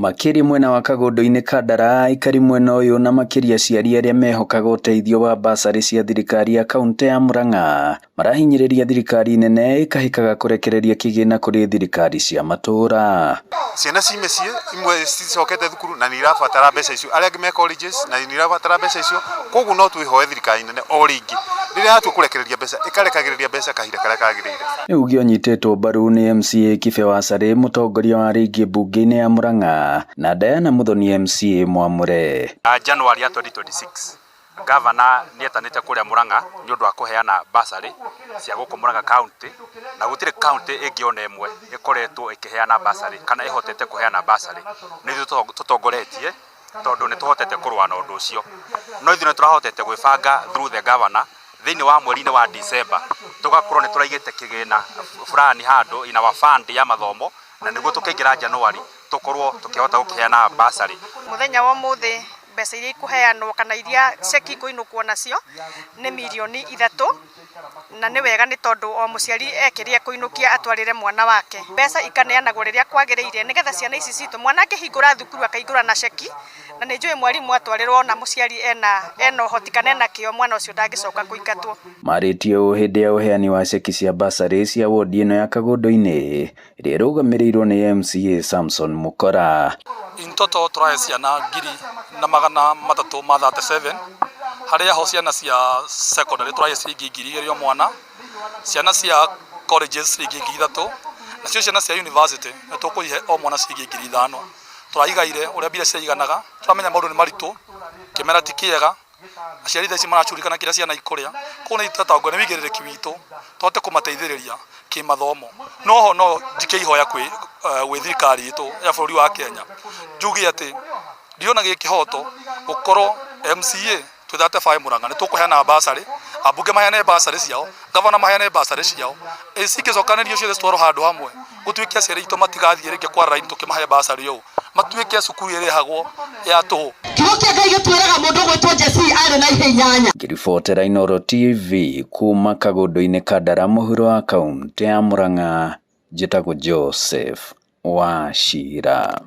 Makĩria mwena wa Kagondu-inĩ Kandara, aikari mwena ũyũ na makĩria aciari arĩa mehokaga ũteithio wa basarĩ cia thirikari ya kaunti ya Murang'a marahinyĩrĩria thirikari nene ĩkahĩkaga kũrekereria kĩgĩna kũrĩ thirikari cia matũũra. Ciana ci mĩciĩ imwe cicokete thukuru na nĩ irabatara mbeca icio, arĩa angĩ me colleges na nĩ irabatara mbeca icio. Koguo no twĩhoe thirikari nene o rĩngĩ rĩrĩa yatua kũrekereria mbeca ĩkarekagĩrĩria mbeca kahinda karĩa kagĩrĩire. Nĩ uge ũnyitĩtwo mbaru nĩ MCA Kibe wa Carĩ, mũtongoria wa rĩngĩ mbunge-inĩ ya Murang'a, na Diana Muthoni MCA Mwamũre. January ya 2026 gavana nĩ etanĩte kũrĩa Murang'a nĩ ũndũ wa kũheana bursary cia gũkũ Murang'a county, na gũtirĩ county ĩngĩ ona ĩmwe ĩkoretwo ĩkĩheana bursary kana ĩhotete kũheana bursary. Nĩ ithuĩ tũtongoretie tondũ nĩ tũhotete kũrũa na ũndũ ũcio, no ithuĩ nĩ tũrahotete gwĩbanga through the governor thĩinĩ wa mweri-inĩ wa December tũgakorwo nĩ tũraigĩte kĩgĩna fulani handũ in our fund ya mathomo, na nĩguo tũkĩingĩra January tũkorwo tũkĩhota gũkĩheana bursary. Mũthenya wa ũmũthĩ mbeca iria ikũheanwo kana iria ceki ikũinũkwo nacio nĩ mirioni 3, na nĩ wega nĩ tondũ o mũciari ekĩrĩa ekũinũkia atwarĩre mwana wake. Mbeca ikaneanagwo rĩrĩa kwagĩrĩire nĩgetha ciana ici citũ, mwana angĩhingũra thukuru akaingũra na ceki, na nĩ njũĩ mwarimũ atwarĩrwo ona mũciari ena ũhoti kana ena kĩo, mwana ũcio ndangĩcoka kũingatwo. Marĩtie ũũ hĩndĩ ya ũheani wa ceki cia basarĩ cia wodi ĩno ya Kagondu-inĩ ĩrĩa ĩrũgamĩrĩirwo nĩ MCA Samson Mukora. In total tũrahe ciana 1337, harĩa ho ciana cia secondary tũrahe ciringi 2000 o mwana, ciana cia colleges ciringi 3000, nacio ciana cia university nĩ tũkũihe o mwana ciringi 5000. Tũraigaire ũrĩa mbia ciaiganaga, tũramenya maũndũ nĩ maritũ, kĩmera ti kĩega, aciari thaa ici maracurikana kĩrĩa ciana ikũrĩa. Koguo nĩ ithuĩ atongoria nĩ wĩigĩrĩrĩki witũ tũhote kũmateithĩrĩria kĩmathomo. No ho no njike ihoya gwĩ thirikari itũ ya bũrũri wa Kenya, njuge atĩ ndirona gĩ kĩhoto gũkorwo MCA twĩ 35 Murang'a nĩ tũkũheana bursary, ambunge maheane bursary ciao, gavana maheane bursary ciao, cingĩcokanĩrio ciothe citwarwo handũ hamwe, gũtuĩke aciari aitũ matigathiĩ rĩngĩ kwara raini tũkĩmahe bursary ũũ, matuĩke cukuru ĩrĩhagwo ya tũhũ. Kiugo kĩa Ngai gĩtwĩraga mũndũ ũgwĩtwo Jesii arĩ na ihĩ 8. Ngĩribotera Inooro TV kuma Kagondu-inĩ Kandara mũhuro wa kaunti ya Murang'a, njĩtagwo Joseph Wachira.